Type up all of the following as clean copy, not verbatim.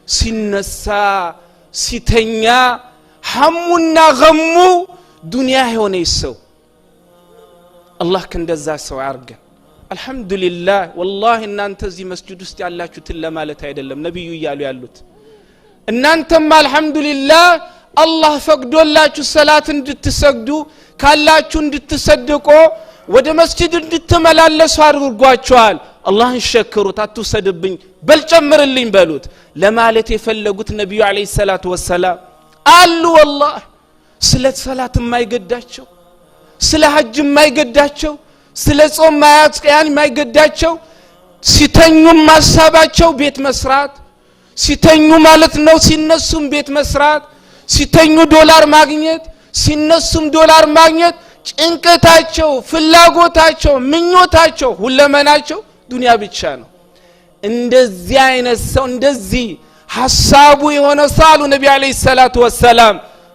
ሲነሳ ሲተኛ ሐሙና ገሙ ዱንያ የሆነ ሰው አላህ ከእንደዛ ሰው አርገን። አልሐምዱሊላህ፣ ወላሂ እናንተ እዚህ መስጅድ ውስጥ ያላችሁትን ለማለት አይደለም ነቢዩ እያሉ ያሉት። እናንተም አልሐምዱሊላህ አላህ ፈቅዶላችሁ ሰላት እንድትሰግዱ፣ ካላችሁ እንድትሰድቆ፣ ወደ መስጅድ እንድትመላለሱ አድርጓቸዋል። አላህን ሸክሩት፣ አትውሰድብኝ በል ጨምርልኝ በሉት ለማለት የፈለጉት ነቢዩ ዓለይሂ ሰላቱ ወሰላም አሉ። ወላህ ስለ ሰላት የማይገዳቸው፣ ስለ ሐጅ የማይገዳቸው፣ ስለ ጾም ያን የማይገዳቸው፣ ሲተኙም ሀሳባቸው ቤት መስራት፣ ሲተኙ ማለት ነው፣ ሲነሱም ቤት መስራት፣ ሲተኙ ዶላር ማግኘት፣ ሲነሱም ዶላር ማግኘት፣ ጭንቀታቸው፣ ፍላጎታቸው፣ ምኞታቸው፣ ሁለመናቸው ዱንያ ብቻ ነው። እንደዚህ አይነት ሰው፣ እንደዚህ ሐሳቡ የሆነ ሰው አሉ ነቢ ዓለይሂ ሰላቱ ወሰላም፣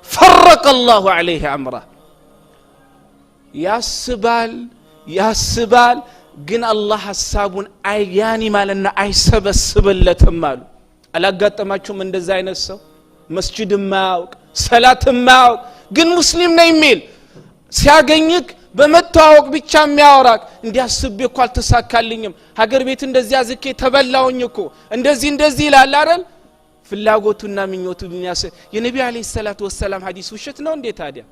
ፈረቀ አላሁ ዐለይሂ አምራ። ያስባል ያስባል፣ ግን አላህ ሐሳቡን ያኒ ማለት ነው አይሰበስብለትም አሉ። አላጋጠማችሁም እንደዛ አይነት ሰው? መስጅድ የማያውቅ፣ ሰላት የማያውቅ፣ ግን ሙስሊም ነው የሚል ሲያገኝክ በመተዋወቅ ብቻ የሚያወራክ፣ እንዲህ አስቤ እኮ አልተሳካልኝም፣ ሀገር ቤት እንደዚህ አዝኬ ተበላውኝ እኮ፣ እንደዚህ እንደዚህ ይላል አይደል? ፍላጎቱና ምኞቱ ዱንያ። የነቢ ዓለይሂ ሰላቱ ወሰላም ሐዲስ ውሸት ነው እንዴ ታዲያ?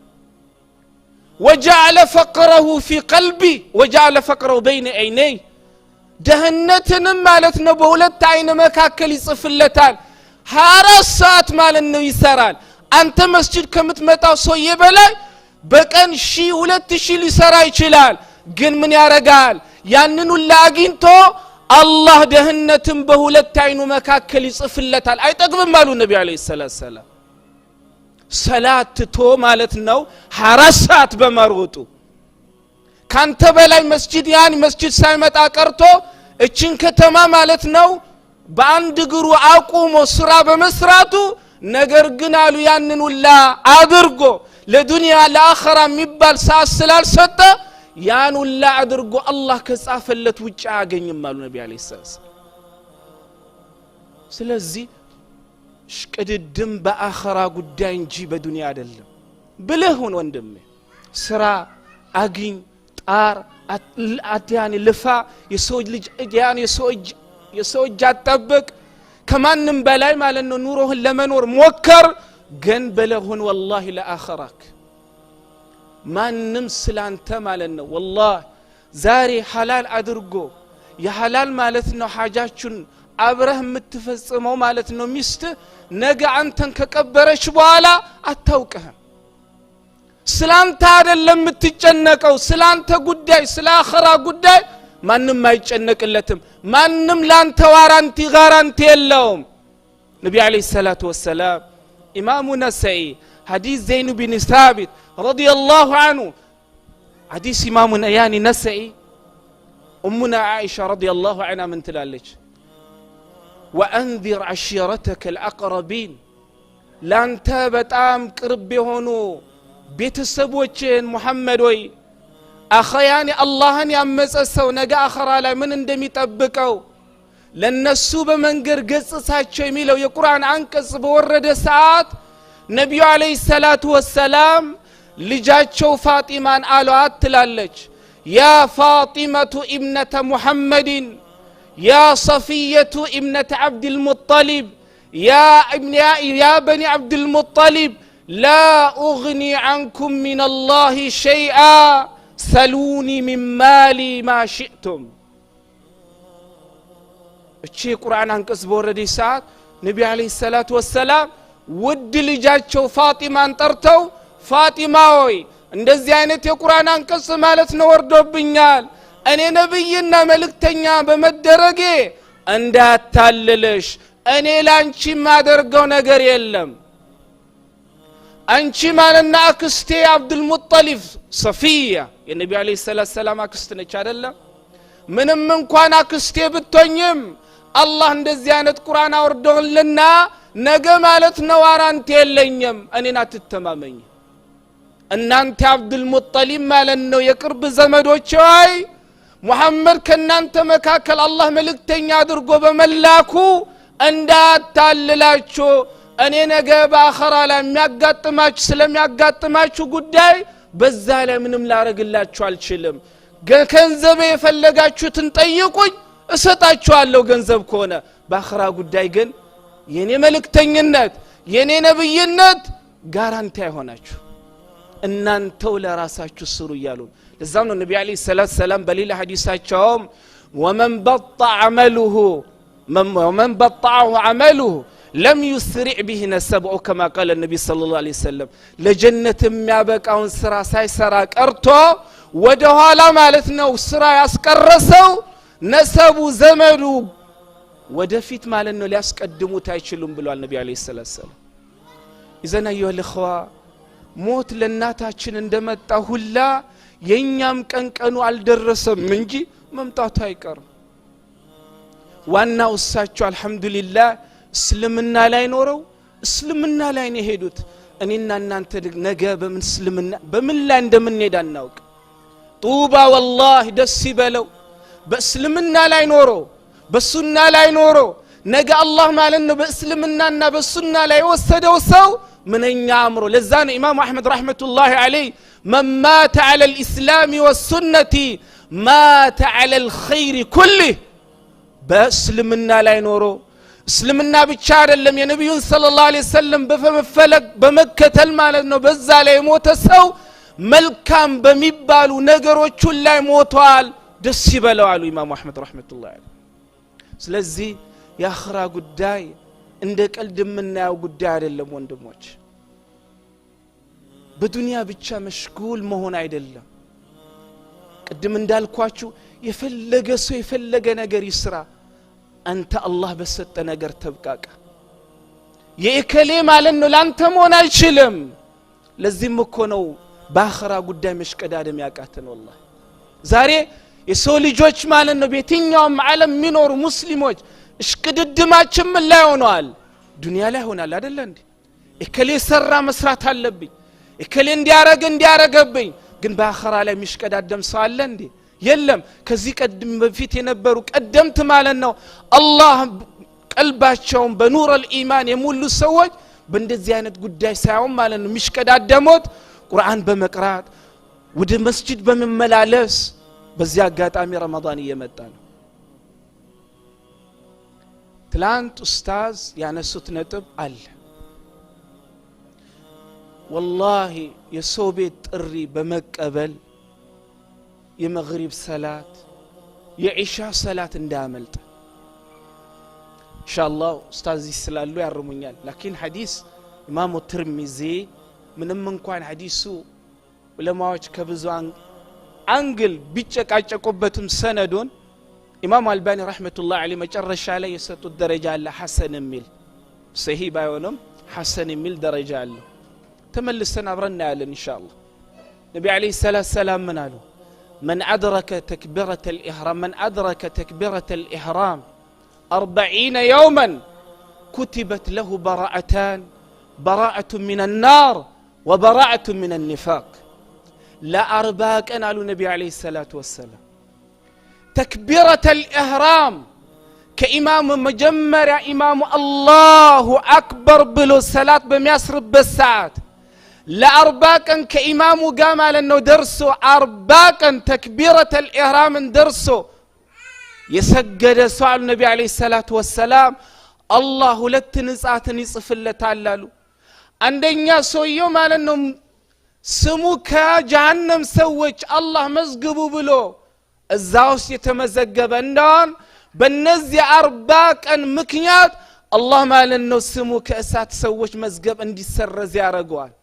وجعل فقره في قلبه وجعل فقره بين عينيه። ድህነትንም ማለት ነው በሁለት አይን መካከል ይጽፍለታል። 24 ሰዓት ማለት ነው ይሰራል። አንተ መስጅድ ከምትመጣው ሰውዬ በላይ በቀን 1000፣ 2000 ሊሰራ ይችላል። ግን ምን ያረጋል? ያንን ሁላ አግኝቶ አላህ ድህነትን በሁለት አይኑ መካከል ይጽፍለታል። አይጠግብም አሉ ነቢ ዓለይሂ ሰላቱ ሰላም። ሰላት ትቶ ማለት ነው 24 ሰዓት በመሮጡ ካንተ በላይ መስጂድ ያን መስጂድ ሳይመጣ ቀርቶ እችን ከተማ ማለት ነው በአንድ እግሩ አቁሞ ስራ በመስራቱ፣ ነገር ግን አሉ ያንን ሁላ አድርጎ ለዱንያ ለአኸራ የሚባል ሰዓት ስላልሰጠ ያን ሁላ አድርጎ አላህ ከጻፈለት ውጭ አያገኝም አሉ ነቢ ዓለይሂ ሰላም። ስለዚህ ሽቅድድም በአኸራ ጉዳይ እንጂ በዱንያ አይደለም። ብልህ ሁን ወንድሜ፣ ስራ አግኝ፣ ጣር፣ ያኔ ልፋ፣ የሰው ልጅ ያኔ የሰው እጅ አትጠብቅ። ከማንም በላይ ማለት ነው ኑሮህን ለመኖር ሞከር፣ ግን ብልህ ሁን ወላሂ ለአኸራክ። ማንም ስላንተ ማለት ነው ወላሂ ዛሬ ሐላል አድርጎ የሐላል ማለት ነው ሐጃችሁን አብረህ የምትፈጽመው ማለት ነው ሚስትህ ነገ አንተን ከቀበረች በኋላ አታውቅህም። ስላንተ አይደለም የምትጨነቀው፣ ስላንተ ጉዳይ ስለ አኸራ ጉዳይ ማንም አይጨነቅለትም። ማንም ላንተ warranty guarantee የለውም። ነቢ ዓለይሂ ሰላቱ ወሰላም ኢማሙ ነሰኢ ሐዲስ ዘይኑ ቢን ሳቢት ረዲየላሁ አንሁ፣ ሐዲስ ኢማሙ ያኒ ነሰኢ፣ እሙና ዓኢሻ ረዲየላሁ ዐንሃ ምን ትላለች? وأنذر عشيرتك الأقربين፣ ላንተ በጣም ቅርብ የሆኑ ቤተሰቦችን ሙሐመድ ወይ አኸያኒ አላህን ያመፀ ሰው ነገ አኸራ ላይ ምን እንደሚጠብቀው ለነሱ በመንገድ ገጽሳቸው የሚለው የቁርአን አንቀጽ በወረደ ሰዓት ነቢዩ ዓለይሂ ሰላቱ ወሰላም ልጃቸው ፋጢማን አሏት ትላለች፣ يا فاطمة ابنة محمد، يا صفية ابنة عبد المطلب، يا بني عبد المطلب، لا أغني عنكم من الله شيئا، سلوني من مالي ما شئتم። እቺ የቁርአን አንቀጽ በወረደች ሰዓት ነቢ ዓለይሂ ሰላቱ ወሰላም ውድ ልጃቸው ፋጢማን ጠርተው፣ ፋጢማ ሆይ እንደዚህ አይነት የቁርአን አንቀጽ ማለት ነው ወርዶብኛል፣ እኔ ነብይና መልእክተኛ በመደረጌ እንዳታልልሽ፣ እኔ ላንቺ የማደርገው ነገር የለም። አንቺ ማለትና አክስቴ አብዱልሙጠሊብ፣ ሰፊያ የነቢ ዓለይሂ ሰላቱ ሰላም አክስት ነች አይደለም? ምንም እንኳን አክስቴ ብትሆኝም አላህ እንደዚህ አይነት ቁርአን አወርዶልና ነገ ማለት ነው warranty የለኝም፣ እኔን አትተማመኝ። እናንተ አብዱልሙጠሊብ ማለት ነው የቅርብ ዘመዶቼ ሆይ፣ ሙሐመድ ከእናንተ መካከል አላህ መልእክተኛ አድርጎ በመላኩ እንዳታልላችሁ እኔ ነገ በአኸራ ላይ የሚያጋጥማችሁ ስለሚያጋጥማችሁ ጉዳይ በዛ ላይ ምንም ላረግላችሁ አልችልም። ገንዘብ የፈለጋችሁትን ጠይቁኝ እሰጣችኋለሁ ገንዘብ ከሆነ። በአኸራ ጉዳይ ግን የኔ መልእክተኝነት የኔ ነብይነት ጋራንቲ አይሆናችሁ፣ እናንተው ለራሳችሁ ስሩ እያሉ። ለዛም ነው ነብዩ አለይሂ ሰላቱ ሰላም በሌላ ሐዲሳቸውም ومن بطأ عمله ومن بطأه عمله لم يسرع به نسبه كما قال النبي صلى الله عليه وسلم። ለጀነት የሚያበቃውን ስራ ሳይሰራ ቀርቶ ወደ ኋላ ማለት ነው ስራ ያስቀረሰው ነሰቡ ዘመዱ ወደፊት ማለት ነው ሊያስቀድሙት አይችሉም ብሏል ነብዩ አለይሂ ሰላቱ ሰላም። ኢዘን አዩሀ الإخوة ሞት ለእናታችን እንደመጣ ሁላ የኛም ቀን ቀኑ አልደረሰም እንጂ መምጣቱ አይቀርም። ዋናው እሳቸው አልহামዱሊላህ እስልምና ላይ ኖረው እስልምና ላይ ነው የሄዱት። እኔና እናንተ ነገ በምን እስልምና በምን ላይ እንደምንሄድ አናውቅ። ጡባ ወላሂ ደስ ይበለው በእስልምና ላይ ኖሮ በሱና ላይ ኖሮ ነገ አላህ ማለት ነው በእስልምናና በሱና ላይ የወሰደው ሰው ምንኛ አምሮ። ለዛ ነው ኢማሙ አሕመድ ረሕመቱላሂ ዐለይህ መን ማተ ዐለ ልእስላሚ ወሱነቲ ማተ ዐለ ልኸይሪ ኩሊህ። በእስልምና ላይ ኖሮ እስልምና ብቻ አይደለም የነቢዩን ሰለላሁ ዐለይሂ ወሰለም በመፈለግ በመከተል ማለት ነው በዛ ላይ የሞተ ሰው መልካም በሚባሉ ነገሮች ላይ ሞቷል፣ ደስ ይበለው አሉ ኢማሙ አሕመድ ረሕመቱላሂ ዐለይህ። ስለዚህ የአኺራ ጉዳይ እንደ ቀልድ የምናየው ጉዳይ አይደለም ወንድሞች። በዱንያ ብቻ መሽጉል መሆን አይደለም። ቅድም እንዳልኳችሁ የፈለገ ሰው የፈለገ ነገር ይስራ፣ አንተ አላህ በሰጠ ነገር ተብቃቃ። የእከሌ ማለት ነው ላንተ መሆን አይችልም። ለዚህም እኮ ነው በአኺራ ጉዳይ መሽቀዳደም ያቃተን። ወላሂ ዛሬ የሰው ልጆች ማለት ነው በየትኛውም ዓለም የሚኖሩ ሙስሊሞች እሽቅድድማችን ምን ላይ ሆነዋል? ዱንያ ላይ ሆናል አይደለ እንዴ? እከሌ ሰራ መስራት አለብኝ፣ እከሌ እንዲያረገ እንዲያረገብኝ። ግን በአኺራ ላይ የሚሽቀዳደም ሰው አለ እንዴ? የለም። ከዚህ ቀደም በፊት የነበሩ ቀደምት ማለት ነው አላህ ቀልባቸውን በኑር አልኢማን የሞሉ ሰዎች በእንደዚህ አይነት ጉዳይ ሳይሆን ማለት ነው የሚሽቀዳደሙት ቁርአን በመቅራት ወደ መስጂድ በመመላለስ። በዚህ አጋጣሚ ረመዳን እየመጣ ነው። ትላንት ኡስታዝ ያነሱት ነጥብ አለ። ወላሂ የሰው ቤት ጥሪ በመቀበል የመግሪብ ሰላት የዒሻ ሰላት እንዳያመልጥ። ኢንሻአላህ ኡስታዝ ስላሉ ያርሙኛል። ላኪን ሐዲስ ኢማሙ ትርሚዚ ምንም እንኳን ሐዲሱ ዑለማዎች ከብዙ angle ቢጨቃጨቁበትም ሰነዱን ኢማሙ አልባኒ ረሕመቱላህ ዐለይህ መጨረሻ ላይ የሰጡት ደረጃ አለ፣ ሐሰን የሚል ሰሂህ ባይሆንም ሐሰን የሚል ደረጃ አለ። ተመልሰን አብረን እናያለን ኢንሻአላህ። ነቢ ዐለይሂ ሰላቱ ሰላም ምን አሉ? من أدرك تكبيرة الإحرام من أدرك تكبيرة الإحرام 40 يوما كتبت له براءتان، براءة من النار وبراءة من النفاق። ለአርባ ቀን አሉ ነቢ ዐለይሂ ሰላቱ ወሰላም ተክቢረተ ልኢህራም ከኢማሙ መጀመሪያ ኢማሙ አላሁ አክበር ብሎ ሰላት በሚያስርበት ሰዓት ለአርባ ቀን ከኢማሙ ጋር ማለት ነው ደርሶ 40 ቀን ተክቢረተ ልኢህራምን ደርሶ የሰገደ ሰው አሉ ነቢ ዐለይሂ ሰላቱ ወሰላም አላህ ሁለት ንጻትን ይጽፍለታል አሉ። አንደኛ ሰውየው ማለት ነው ስሙ ከጀሃነም ሰዎች አላህ መዝግቡ ብሎ እዛ ውስጥ የተመዘገበ እንደሆን በእነዚህ 40 ቀን ምክንያት አላህ ማለት ነው ስሙ ከእሳት ሰዎች መዝገብ እንዲሰረዝ ያደርገዋል።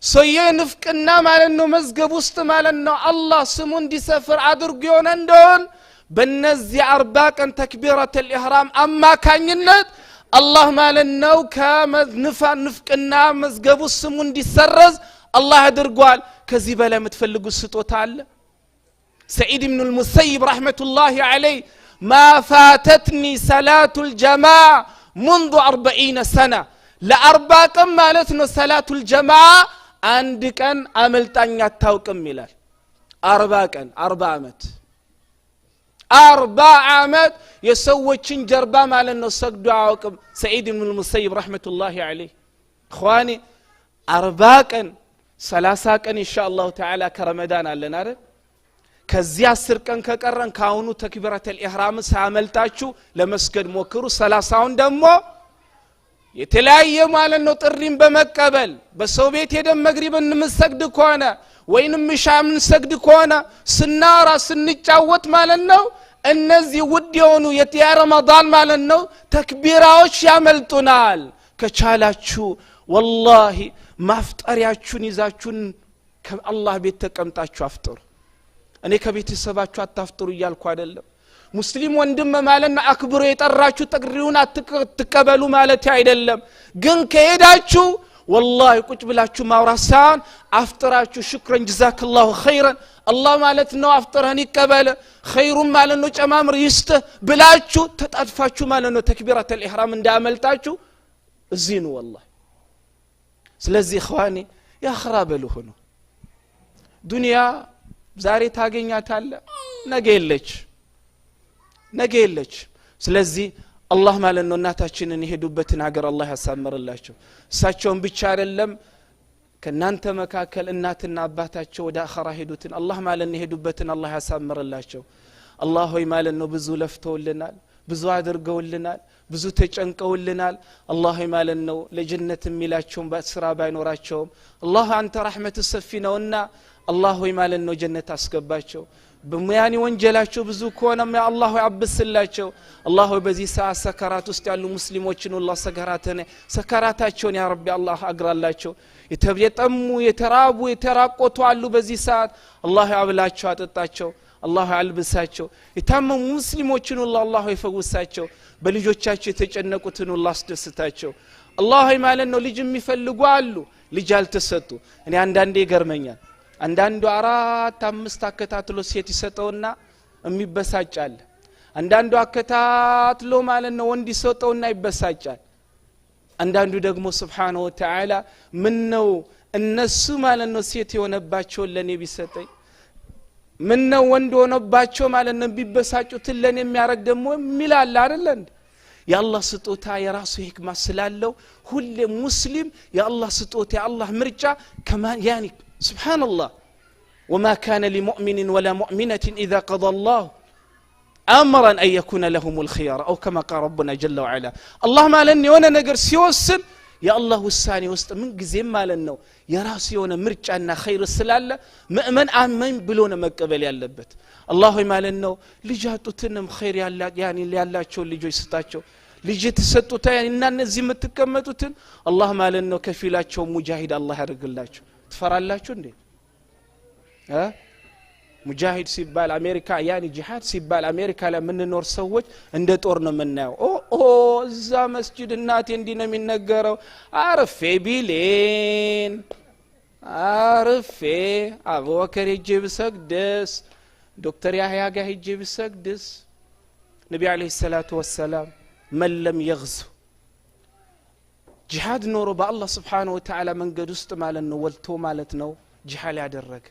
ሰውየው ንፍቅና ማለት ነው መዝገብ ውስጥ ማለት ነው አላህ ስሙ እንዲሰፍር አድርጎ የሆነ እንደሆን በእነዚህ 40 ቀን ተክቢረተ ልኢህራም አማካኝነት አላህ ማለት ነው ከንፍቅና መዝገቡ ስሙ እንዲሰረዝ አላህ አድርጓል። ከዚህ በላይ የምትፈልጉት ስጦታ አለ? ሰዒድ ብኑ ልሙሰይብ ረሕመቱላሂ ዐለይህ ማ ፋተትኒ ሰላቱ ልጀማዓ ሙንዙ 40 ሰና፣ ለ40 ቀን ማለት ነው ሰላቱ ልጀማዓ አንድ ቀን አመልጣኝ አታውቅም ይላል። 40 ቀን 40 ዓመት 40 ዓመት የሰዎችን ጀርባ ማለት ነው ሰግዶ አያውቅም። ሰዒድ ብን ሙሰይብ رحمة الله عليه። إخواني፣ 40 ቀን፣ 30 ቀን إن شاء الله تعالى ከረመዳን አለን አይደል? ከዚህ 10 ቀን ከቀረን ከአሁኑ تكبيرة الإحرام ሳያመልጣችሁ ለመስገድ ሞክሩ። 30ውን ደግሞ የተለያየ ማለት ነው ጥሪን በመቀበል፣ በሰው ቤት ሄደን መግሪብን የምንሰግድ ከሆነ ወይንም ኢሻ የምንሰግድ ከሆነ፣ ስናወራ ስንጫወት ማለት ነው እነዚህ ውድ የሆኑ የረመዳን ማለት ነው ተክቢራዎች ያመልጡናል። ከቻላችሁ والله ማፍጠሪያችሁን ይዛችሁን ከአላህ ቤት ተቀምጣችሁ አፍጥሩ። እኔ ከቤተሰባችሁ አታፍጥሩ እያልኩ አይደለም። ሙስሊም ወንድም ማለት ነው አክብሮ የጠራችሁ ጥሪውን አትቀበሉ ማለት አይደለም። ግን ከሄዳችሁ والله ቁጭ ብላችሁ ማውራት ሳይሆን አፍጥራችሁ شكرا، جزاك الله خيرا፣ አላህ ማለት ነው አፍጥረህን ይቀበል፣ ኸይሩን ማለት ነው ጨማምር ይስጥህ ብላችሁ ተጣድፋችሁ ማለት ነው تكبيرة الإحرام እንዳያመልጣችሁ እዚህ ነው والله። ስለዚህ إخواني፣ የአኽራ በሉ ሁኑ። ዱንያ ዛሬ ታገኛታለህ፣ ነገ የለች፣ ነገ የለች። ስለዚህ አላህ ማለት ነው እናታችንን የሄዱበትን ሀገር አላህ ያሳምርላቸው። እሳቸውን ብቻ አይደለም፣ ከእናንተ መካከል እናትና አባታቸው ወደ አኸራ ሄዱትን አላህ ማለት ነው የሄዱበትን አላህ ያሳምርላቸው። አላህ ሆይ ማለት ነው ብዙ ለፍተውልናል፣ ብዙ አድርገውልናል፣ ብዙ ተጨንቀውልናል። አላህ ሆይ ማለት ነው ለጀነት የሚላቸውም ስራ ባይኖራቸውም፣ አላህ አንተ ረሕመት ሰፊ ነውና አላህ ሆይ ማለት ነው ጀነት አስገባቸው። በሙያኒ ወንጀላቸው ብዙ ከሆነም አላህ ሆይ አብስላቸው። አላህ ሆይ በዚህ ሰዓት ሰከራት ውስጥ ያሉ ሙስሊሞችን ሁላ ሰከራታቸውን يا ربي አላህ አግራላቸው። የጠሙ፣ የተራቡ፣ የተራቆቱ አሉ። በዚህ ሰዓት አላህ አብላቸው፣ አጠጣቸው፣ አላህ አልብሳቸው። የታመሙ ሙስሊሞችን ሁላ አላህ ይፈውሳቸው። በልጆቻቸው የተጨነቁትን ሁላ አስደስታቸው። አላህ ሆይ ማለት ነው ልጅ የሚፈልጉ አሉ፣ ልጅ አልተሰጡ። እኔ አንዳንዴ ይገርመኛል። አንዳንዱ አራት አምስት አከታትሎ ሴት ይሰጠውና የሚበሳጫል። አንዳንዱ አከታትሎ ማለት ነው ወንድ ይሰጠውና ይበሳጫል። አንዳንዱ ደግሞ سبحانه وتعالى ምን ነው እነሱ ማለት ነው ሴት የሆነባቸውን ለእኔ ቢሰጠኝ፣ ምን ነው ወንድ ሆነባቸው ማለት ነው ቢበሳጩትን ለእኔ የሚያደርግ ደግሞ የሚላል አይደለ እንዴ? የአላህ ስጦታ የራሱ ህክማ ስላለው ሁሌ ሙስሊም የአላህ ስጦታ፣ የአላህ ምርጫ ከማ يعني سبحان الله وما كان لمؤمن ولا مؤمنة إذا قضى الله أمرا أن يكون لهم الخيار أو كما قال ربنا جل وعلا። አላህ ማለት የሆነ ነገር ሲወስን የአላህ ውሳኔ ውስጥ ምን ጊዜም ማለት ነው የራሱ የሆነ ምርጫና ኸይር ስላለ ምእመን አመን ብሎ ነው መቀበል ያለበት። አላህ ሆይ ማለት ነው ልጅ ያጡትንም ኸይር ያላቸውን ልጆች ስጣቸው። ልጅ የተሰጡት እና እነዚህ የምትቀመጡትን አላህ ማለት ነው ከፊላቸው ሙጃሂድ አላህ ያደርግላቸው። ትፈራላችሁ እንዴ? ሙጃሂድ ሲባል አሜሪካ፣ يعني ጂሃድ ሲባል አሜሪካ ላይ የምንኖር ሰዎች እንደ ጦር ነው የምናየው። ኦ ኦ፣ እዛ መስጂድ እናቴ እንዲህ ነው የሚነገረው። አርፌ ቢሌን፣ አርፌ አቡበከር ሄጄ ብሰግድስ፣ ዶክተር ያህያ ጋር ሄጄ ብሰግድስ? ነቢ عليه الصلاة والسلام من لم يغز ጂሃድ ኖሮ በአላህ سبحانه وتعالى መንገድ ውስጥ ማለት ነው ወልቶ ማለት ነው ጂሃድ ያደረገ፣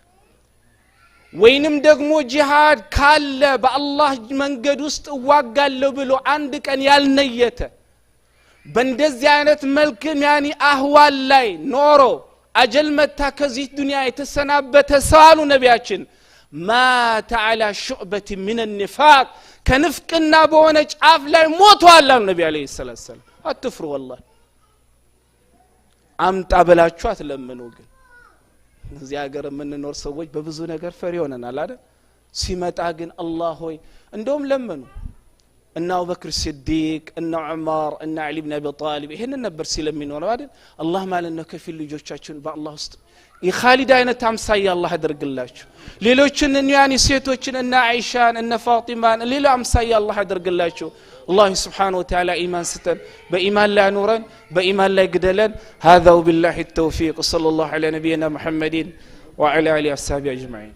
ወይንም ደግሞ ጂሃድ ካለ በአላህ መንገድ ውስጥ እዋጋለሁ ብሎ አንድ ቀን ያልነየተ፣ በእንደዚህ አይነት መልክም يعني أحوال ላይ ኖሮ አጀል መታ ከዚህ ዱንያ የተሰናበተ ሰው አሉ ነቢያችን፣ مات على شعبة من النفاق፣ ከንፍቅና በሆነ ጫፍ ላይ ሞቷል አሉ ነቢ عليه الصلاة والسلام። አትፍሩ والله። አምጣ ብላችሁ አትለምኑ። ግን እዚህ ሀገር የምንኖር ሰዎች በብዙ ነገር ፈሪ ሆነናል አይደል? ሲመጣ ግን አላህ ሆይ እንደውም ለመኑ። እነ አቡበክር ሲዲቅ፣ እነ ዑመር፣ እነ ዓሊ ብን አቢ ጣሊብ ይህንን ነበር ሲል የሚኖረው አይደል? አላህ ማለት ነው ከፊል ልጆቻችን በአላህ ውስጥ የኻሊድ አይነት አምሳያ አላህ ያደርግላችሁ። ሌሎችን يعني ሴቶችን እነ አይሻን፣ እነ ፋጢማን ሌላ አምሳያ አላህ ያደርግላችሁ። አላህ سبحانه وتعالى ኢማን ስጠን፣ በኢማን ላይ አኑረን፣ በኢማን ላይ ግደለን። هذا وبالله التوفيق، صلى الله على نبينا محمد وعلى آله وصحبه أجمعين.